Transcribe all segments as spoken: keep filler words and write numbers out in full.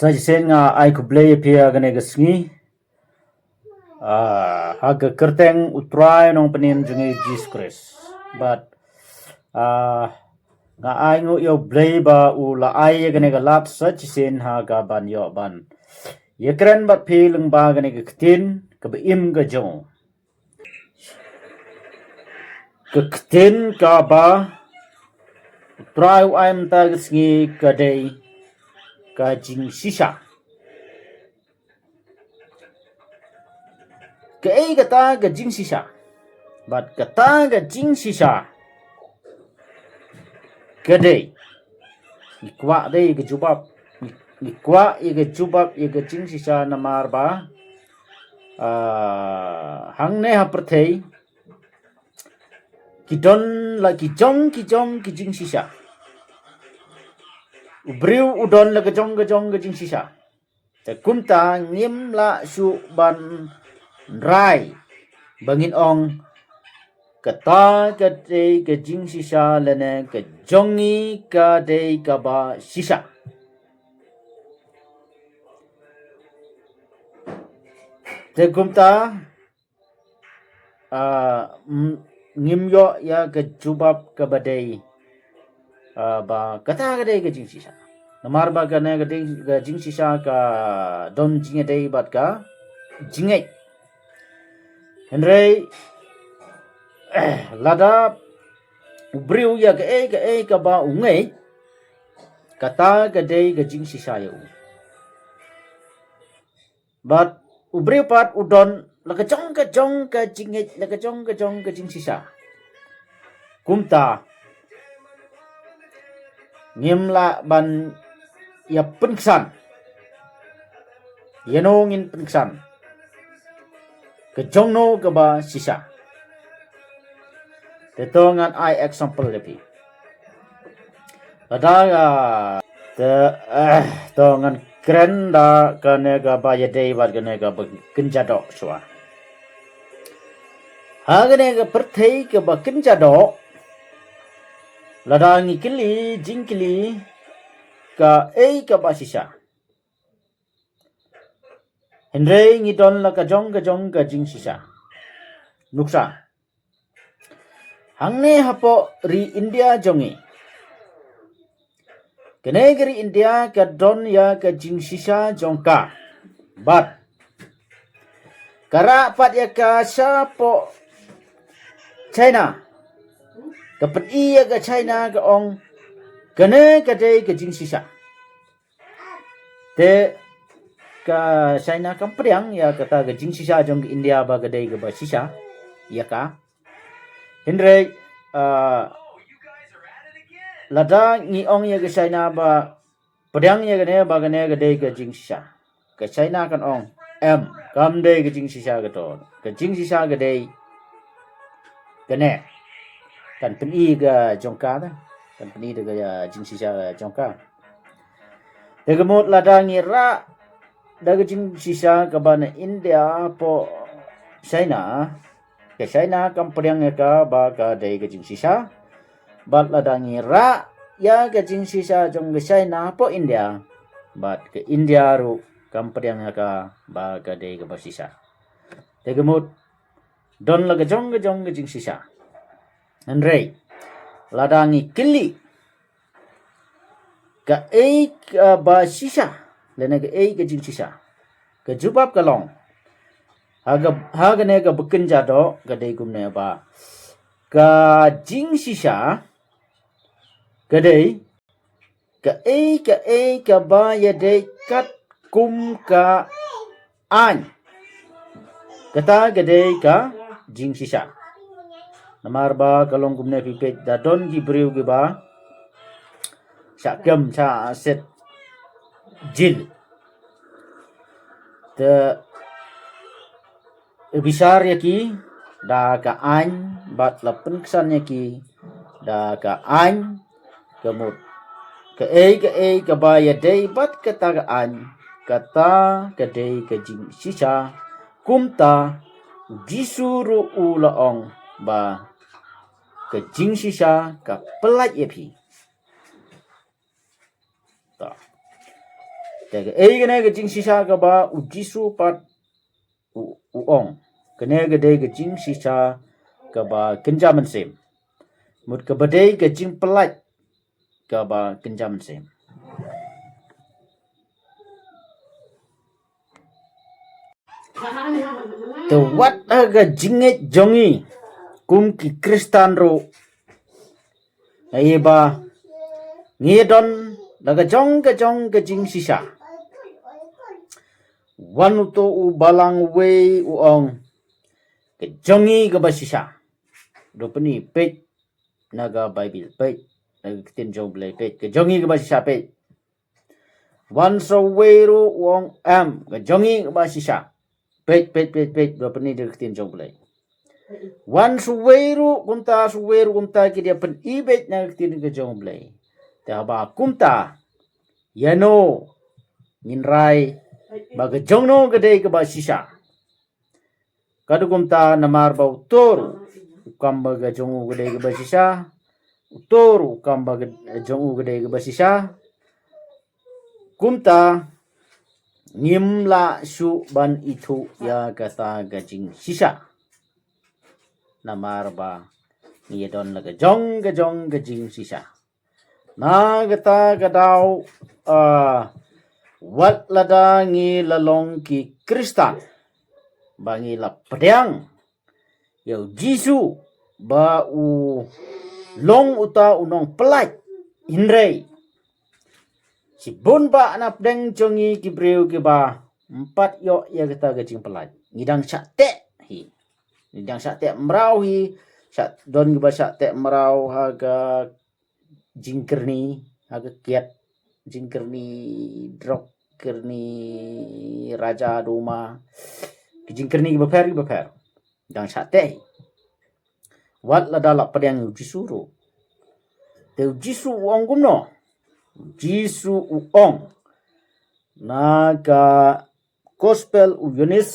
Sa shisien nga ai khublei ïa phi ha kane ka sngi. Ah, ha ka kyrteng U Trai Nongpynim jong ngi Jisu Khrist. Bad, ah, nga ai nguh ïa U Blei ba u la ai ïa kane ka lad sa shisien ha ka ban ïoh ban ïakren bad phi lyngba kane ka ktien kaba im ka jong u. Ka ktien kaba U Trai u ai mynta ka sngi ka dei ka jingshisha. Kaei kata ka jingshisha? Bad kata ka jingshisha ka dei, ngi kwah dei ka jubab, ngi, ngi kwah ïa ka jubab ïa ka jingshisha namar ba, ah, hangne ha pyrthei ki don la ki jong ki jong ki jingshisha. U briew u don la ka jong ka jong ka jingshisha. Te kumta ngim lah shuh ban rai ba ngin ong kata ka dei ka jingshisha lane ka jong ngi ka dei kaba shisha. Te kumta, ah, m-, ngim ïoh ïa ka jubab kaba dei, ah, ba kata ka dei ka jingshisha. Namar ba kane ka dei ka jingshisha ka don jingïadei bad ka jingngeit. Hynrei lada u briew ïa kaei kaei kaba u ngeit, kata ka dei ka jingshisha ïa u. Bad u briew pat u don la ka jong ka jong ka jingngeit, la ka jong ka jong ka jingshisha. Kumta ngim lah ban ïa pynksan. Ïa no ngin pynksan? Ka jong no kaba shisha? Te to ngan ai example ïa phi. Lada, ah, te, eh, to ngan kren da kane kaba ïadei bad kane kaba kynja doh shuwa. Ha kane ka pyrthei kaba kynja doh, lada ngi kylli jingkylli kaei kaba shisha, hynrei ngi don la ka jong ka jong ka jingshisha. Nuksa, hangne hapoh ri India jong ngi, kane ka ri India ka don ïa ka jingshisha jong ka. Bad ka rah pat ïa ka shapoh China. Ka pyni ïa ka China ka ong kane ka dei ka jingshisha. Te ka China kam pdiang ïa kata ka jingshisha jong ka India ba ka dei kaba shisha ïa ka. Hynrei, ah, lada ngi ong ïa ka China ba pdiang ïa kane ba kane ka dei ka jingshisha, ka China kan ong, em, kam dei ka jingshisha kato. Ka jingshisha ka dei kane. Kan pyni ka jong ka ta. Kan pyni da ka jingshisha jong ka. Te ka mut lada ngi rah da ka jingshisha kaba na India hapoh China, ka China kam pdiang ïa ka ba ka dei ka jingshisha. Bad lada ngi rah ïa ka jingshisha jong ka China hapoh India, bad ka India ruh kam pdiang ïa ka ba ka dei kaba shisha. Te ka mut don la ka jong ka jong ka jingshisha. Hynrei lada ngi kylli kaei kaba shisha lane kaei ka jingshisha, ka jubab ka long, ha ka, ha kane kaba kynja doh ka dei kumne ba ka jingshisha ka dei kaei kaei kaba ïadei katkum ka aiñ. Kata ka dei ka jingshisha. Namar ba ka long kumne, phi peit, da don ki briew kiba shah kem, shah set jil. Te bishar ïa ki da ka aiñ bad la pynksan ïa ki da ka aiñ. Ka mut kaei kaei kaba ïadei bad kata ka aiñ, kata ka dei ka jingshisha. Kumta u Jisu ruh u la ong ba ka jingshisha ka pyllait ïa phi. Ta. Te kaei kane ka jingshisha kaba u Jisu pat u, u ong? Kane ka dei ka jingshisha kaba kynja mynsiem. Mut kaba dei ka jingpyllait kaba kynja mynsiem. Te wat ha ka jingngeit jong ngi kum ki Khristan ruh, ha kaba ngi don la ka jong ka jong ka jingshisha. Wan uto u balang wei u ong, ka jong ngi kaba shisha. Dei pyni, peit na ka Baibl, peit na ka ktien jong U Blei, peit, ka jong ngi kaba shisha, peit. Wan sa uwei ruh u ong, em, ka jong ngi kaba shisha. Peit, peit, peit, peit, dei pyni da ka ktien jong U Blei. Wan sa uwei ruh kumta, sa uwei ruh kumta, ki dei pyni beit na ka ktien ka jong U Blei. Te haba kumta, ïano ngin rai ba ka jong no ka dei kaba shisha? Ka dei kumta namar ba uto ruh u kam ba ka jong u ka dei kaba shisha, uto ruh u kam ba ka jong u ka dei kaba shisha. Kumta ngim lah shuh ban ithuh ïa kata ka jingshisha. Namar ba ngi don la ka jong ka jong ka jingshisha. Na kata ka daw, ah, wat lada ngi la long ki Khristan, ba ngi la pdiang ïa u Jisu ba u long uta u nongpyllait, hynrei shibun ba na pdeng jong ngi ki briew kiba ym pat ïoh ïa kata ka jingpyllait. Ngi dang shah teh hi. Ngi dang shah teh mraw hi. Shah, don kiba shah teh mraw ha ka jingkyrni, ha ka kiad, jingkyrni drok, kyrni raja duma, ki jingkyrni kiba pher kiba pher. Dang shah teh hi. Wat lada la pdiang ïa u Jisu ruh. Te u Jisu u ong kumno? U Jisu u ong na ka Gospel u Ïoannis,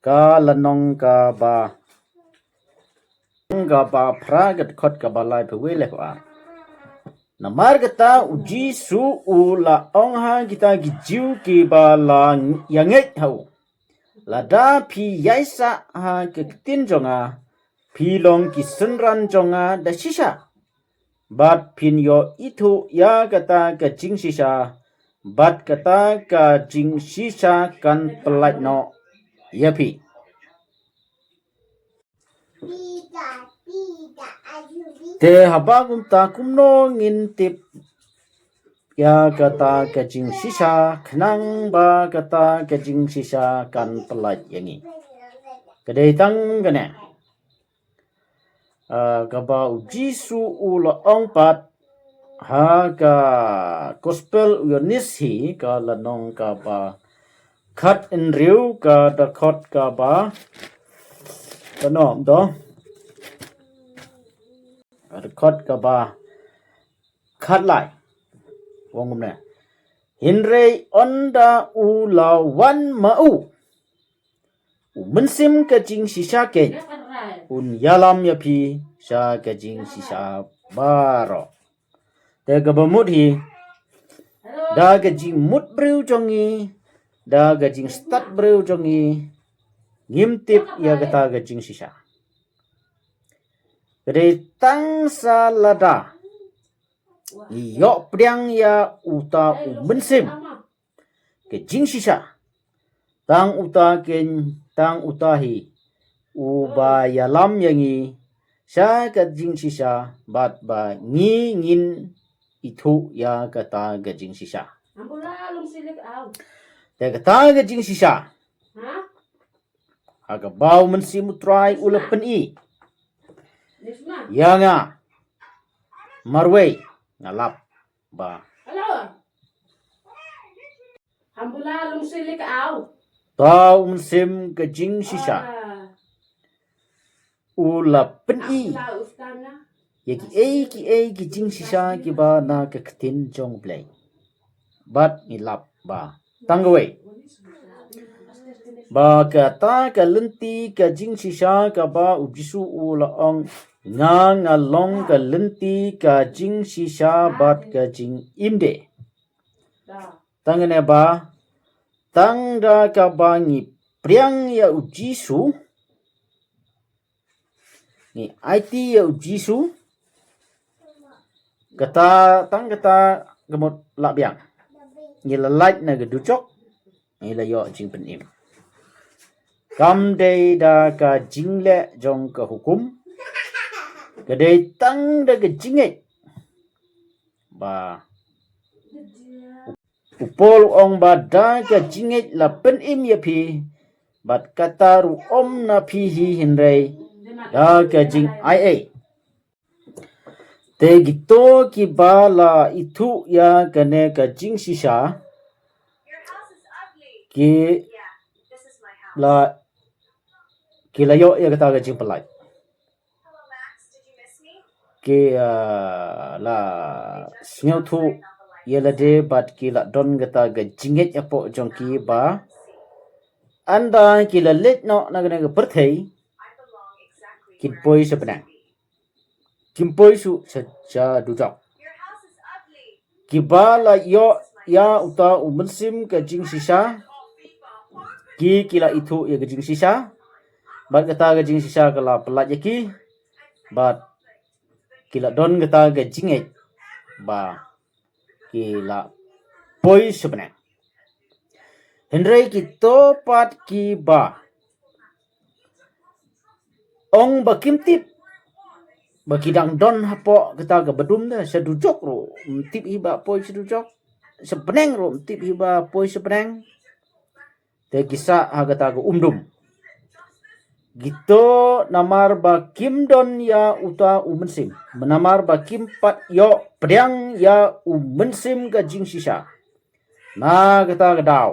ka lynnong kaba, kaba phra, ka dkhot kaba laiphew wei, laiphew ar. Namar kata u Jisu u la ong ha kita ki Jiw kiba la ïangeit ha u, lada phi ïaisah ha ka ktien jong nga, phi long ki synran jong nga da shisha. Bad phin ïoh ithuh ïa kata ka jingshisha, bad kata ka jingshisha kan pyllait noh ïa phi. Te haba kumta kumno ngin tip ïa kata ka jingshisha, khnang ba kata ka jingshisha kan pyllait ïa ngi? Ka dei tang kane, ah, kaba u Jisu u la ong pat ha ka Gospel u Ïoannis hi, ka lynnong kaba khathynriew, ka dkhot kaba, kano to? Ka dkhot kaba khatlai. Ong kumne. Hynrei ynda u la wan ma u, u Mynsiem ka jingshisha keiñ, un ïalam ïa phi sha ka jingshisha baroh. Te kaba mut hi, da ka jingmut briew jong ngi, da ka jingstad briew jong ngi, ngim tip ïa kata ka jingshisha. Ka dei tang sa lada ngi ïoh pdiang ïa uta u Mynsiem ka jingshisha, tang uta keiñ, tang uta hi uba ïalam ïa ngi sha ka jingshisha, bad ba ngi ngin ithuh ïa kata ka jingshisha. Te kata ka jingshisha, ha kaba u Mynsiem u Trai u la pyni ïa nga marwei, nga lap ba ta u Mynsiem ka jingshisha u la pyni ïa kiei kiei ki jingshisha kiba na ka ktien jong U Blei. Bad ngi lap ba tang kawei, ba kata ka lynti ka jingshisha kaba u Jisu u la ong, nga nga long ka lynti ka jingshisha bad ka jingim de. Tang ne ba, tang da kaba ngi pdiang ïa u Jisu, ngi aiti ïa u Jisu, kata, tang kata ka mut la biang. Ngi la lait na ka dujok, ngi la ïoh jingpynim. Kam dei da ka jingleh jong ka hukum, ka dei tang da ka jingngeit. Ba u Paul u ong ba da ka jingngeit la pynim ïa phi, bad kata ruh ym na phi hi hynrei da ka jingaiei. Te kito kiba la ithuh ïa kane ka jingshisha, ki la, ki la ïoh ïa kata ka jingpyllait. Ki, ah, la sngewthuh ïa lade bad ki la don kata ka jingngeit hapoh jong ki ba ynda ki la leit noh na kane ka pyrthei, kin poi sha bneng. Kim poi shuh sha, sha dujok. Kiba la ïoh ïa uta u mynsiem ka jingshisha, ki, ki la ithuh ïa ka jingshisha, bad kata ka jingshisha ka la pyllait ïa ki, bad ki la don kata ka jingngeit ba ki la poi sha bneng. Hynrei kito pat kiba ong ba kim tip ba ki dang don hapoh kata kaba dum, da sha dujok ruh ym tip hi ba poi sha dujok, sha bneng ruh ym tip hi ba poi sha bneng. Te ki sah ha kata ka umdum. Kito namar ba kim don ïa uta u mynsiem, namar ba kim pat ïoh pdiang ïa u mynsiem ka jingshisha. Na kata ka daw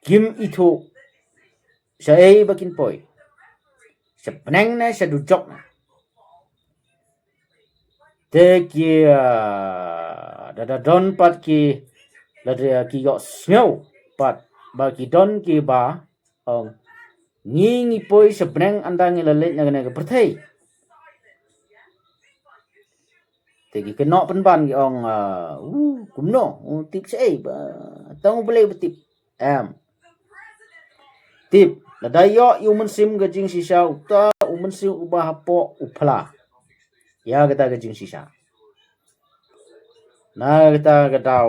kim ithuh shaei ba kin poi, sha bneng ne sha dujok ne. Te ki, ah, da, da don pat ki, lada ki ïohsngew pat ba ki don kiba ong, ngi, ngi poi sha bneng ynda ngi la leit na kane ka pyrthei. Te ki kynnoh pynban ki ong, ah, uh, kumno, uh, tip shaei ba, tang U Blei ba tip. Em. Tip, lada ïoh ïa u mynsiem ka jingshisha, uta u mynsiem uba hapoh u phla ïa kata ka jingshisha. Na kata ka daw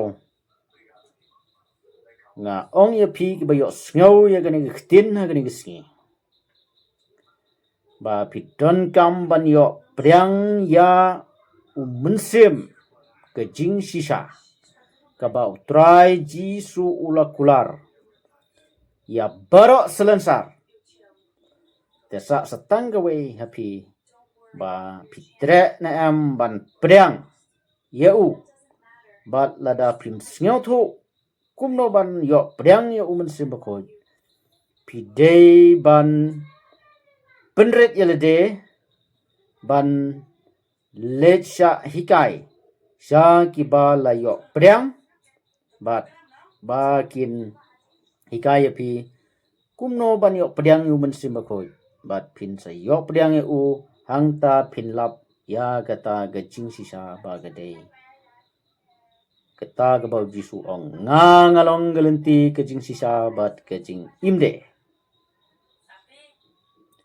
nga ong ïa phi kiba ïohsngew ïa kane ka ktien ha kane ka sngi, ba phi donkam ban ïoh pdiang ïa u mynsiem ka jingshisha, kaba U Trai Jisu u la kular ïa baroh salonsar. Te sah sa tang kawei ha phi, ba phi treh ne em ban pdiang ïa u. Bad lada phim sngewthuh kumno ban ïoh pdiang ïa u Mynsiem Bakhuid, phi dei ban pynrit ïa lade ban leit shah hikai sha kiba la ïoh pdiang, bad ba kin hikai ïa phi kumno ban ïoh pdiang ïa u Mynsiem Bakhuid. Bad phin sa ïoh pdiang ïa u hangta phin lap ïa kata ka jingshisha ba ka dei kata kaba u Jisu u ong, nga, nga long ka lynti, ka jingshisha bad ka jingim de.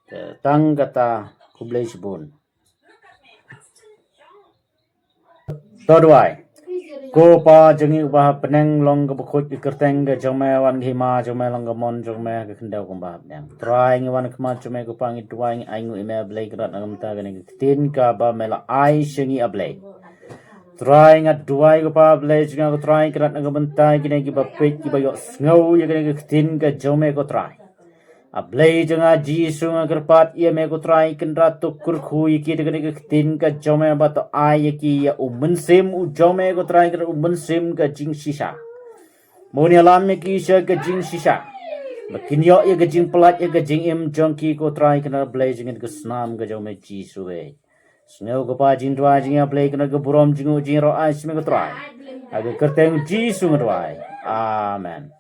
Te tang kata, khublei shibun. To duwai. Ko Pa jong ngi uba ha bneng, long kaba khuid ka kyrteng ka jong me, wan ka hima jong me, long ka mon jong me ha ka khyndew kumba ha bneng. Trai, ngi wan ha khmat jong me ko Pa, ngi duwai, ngi ainguh ïa me, Blei Kynrad na ka bynta kane ka ktien kaba me la ai sha ngi, A Blei. Trai, nga duwai ko Pa Blei jong nga, ko Trai Kynrad na ka bynta kine kiba peit, kiba ïohsngew ïa kane ka ktien ka jong me ko Trai. A Blei jong nga Jisu, nga kyrpad ïa me ko Trai Kynrad, to kyrkhu ïa ki da kane ka ktien ka jong me, bad to ai ïa ki ïa u Mynsiem u jong me ko Trai Kynrad, u Mynsiem ka jingshisha. Mo, ïalam ïa ki sha ka jingshisha, ba kin ïoh ïa ka jingpyllait ïa ka jingim jong ki ko Trai Kynrad Blei jong ngi, ha ka snam ka jong me Jisu eh. Sngew ko Pa jingduwai jong ngi, A Blei Kynrad, ka burom, jingïaroh ai sha me ko Trai. Ha ka kyrteng Jisu nga duwai. Amen.